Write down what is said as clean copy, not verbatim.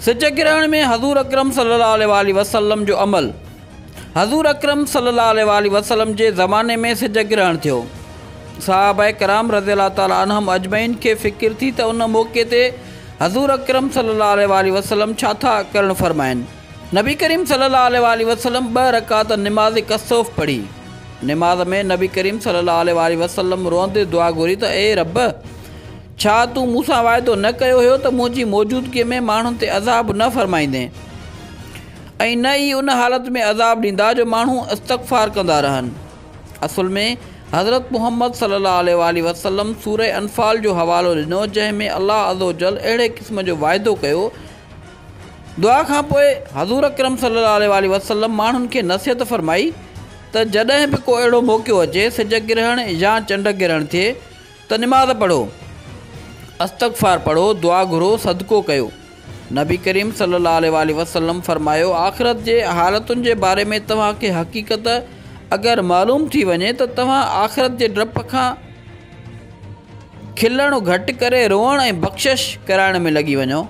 سج گرهڻ ۾ حضور اڪرم صلي الله عليه واٰله وسلم جو عمل، حضور اڪرم صلي الله عليه واٰله وسلم جي زماني ۾ سج گرهڻ ٿيو. صحابه ڪرام رضي الله تعالٰي عنهم اجمعين کي فڪر ٿي ته ان موقعي تي حضور اڪرم صلي الله عليه واٰله وسلم ڇا ٿا ڪرڻ فرمائن. نبي ڪريم صلي الله عليه واٰله وسلم ٻه رڪعت نماز ڪسوف پڙهي. نماز ۾ نبي ڪريم صلي الله عليه واٰله وسلم روئندي دعا گهري ته اي رب! ڇا تون مون سان واعدو نه ڪيو هيو ته منهنجي موجودگيء ۾ ماڻهن تي عذاب نه فرمائيندين ۽ نه ئي ان حالت ۾ عذاب ڏيندا جو ماڻهو استغفار ڪندا رهن. اصل ۾ حضرت محمد صلي الله عليه واٰله وسلم سوره انفال جو حوالو ڏنو جنهن ۾ الله عزوجل اهڙي قسم جو واعدو ڪيو. دعا کان پوء حضور اڪرم صلي الله عليه واٰله وسلم ماڻهن کي نصيحت فرمائي ته جڏهن به ڪو اهڙو موقعو اچي سج گرهڻ يا چنڊ گرهڻ ٿئي ته نماز پڙهو، استغفار پڙهو، دعا گهرو، صدقو ڪيو. نبي ڪريم صلي الله عليه واٰله وسلم فرمايو، آخرت جي حالتن جي باري ۾ توهان کي حقيقت اگر معلوم ٿي وڃي ته توهان آخرت جي ڊپ کان کلڻ گهٽ ڪري روئڻ ۽ بخشش ڪرائڻ ۾ لڳي وڃو.